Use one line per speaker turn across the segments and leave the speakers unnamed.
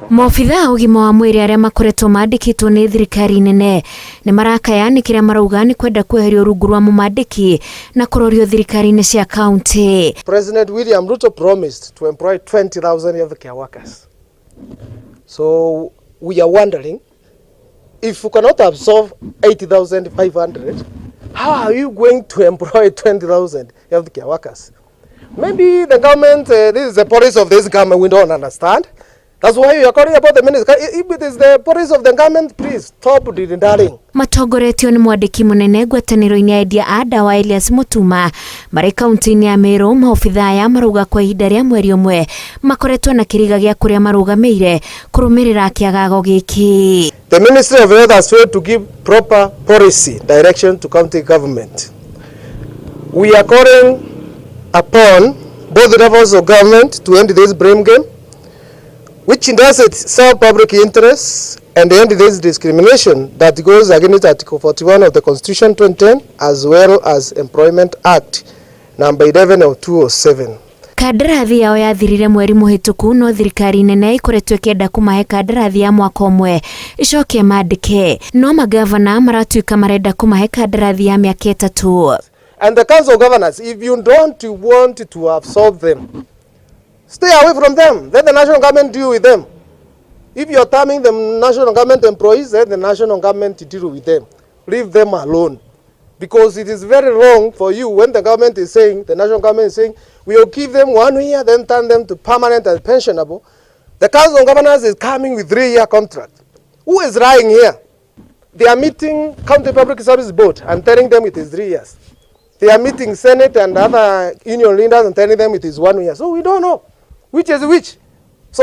Maobitha a ũgima wa mwĩrĩ arĩa makoretwo mandĩkĩtwo nĩ thirikari nene nĩ marakaya nĩ kĩrĩa marauga nĩ kwenda kweherio rungu rwa mũmandĩki na kũrorio thirikari-inĩ cia kaunti.
President William Ruto promised to employ 20,000 healthcare workers. So we are wondering if you cannot absorb 8,500, how are you going to employ 20,000 healthcare workers? Maybe the government, this is the policy of this government, we don't understand. That's why we are calling about the minister. If it is the policy of the government, please stop dilly-dallying.
Matongoretio nĩ mwandĩki mũnene ngwatanĩro-inĩ ya endia a ndawa Elias Mutuma marĩ kaunti-inĩ ya Meru, maobitha aya marauga kwa ihinda rĩa mweri ũmwe makoretwo na kĩriga gĩa kũrĩa marũgamĩire kũrũmĩrĩra kĩagago gĩkĩ.
The Ministry of Health has failed to give proper policy direction to county government. We are calling upon both levels of government to end this blame game, which doesn't serve public interests, and end this discrimination that goes against Article 41 of the Constitution 2010 as well as Employment Act number 11 of 207.
Kandarathi yao yathirire mweri mũhĩtũku, no thirikari nene ĩkoretwo ĩkĩenda kũmahe kandarathi ya mwaka ũmwe ĩcoke mandĩke, no magavana maratuĩka marenda kũmahe kandarathi ya mĩaka 3.
And the Council of Governors, if you don't want to absorb them, stay away from them. Let the national government deal with them. If you are terming them national government employees, let the national government deal with them. Leave them alone. Because it is very wrong for you when the government is saying, the national government is saying, we will give them 1 year, then turn them to permanent and pensionable. The Council of Governors is coming with 3-year contract. Who is lying here? They are meeting County Public Service Board and telling them it is 3 years. They are meeting Senate and other union leaders and telling them it is 1 year. So we don't know which is which. So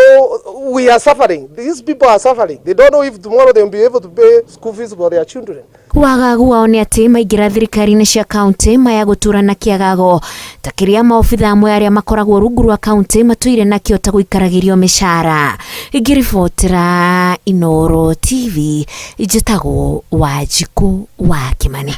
we are suffering. These people are suffering. They don't know if tomorrow they will be able to pay school fees for their children.
Wagagu wao nĩ atĩ maingĩra thirikari-inĩ cia kaunti maya gũtũra na kĩagago ta kĩrĩa maobitha amwe arĩa makoragwo rungu rwa kaunti matũire nakĩo ta gũikaragĩrio mĩcara. Ngĩribotera Inooro TV, njĩtagwo Wanjikũ wa Kĩmani.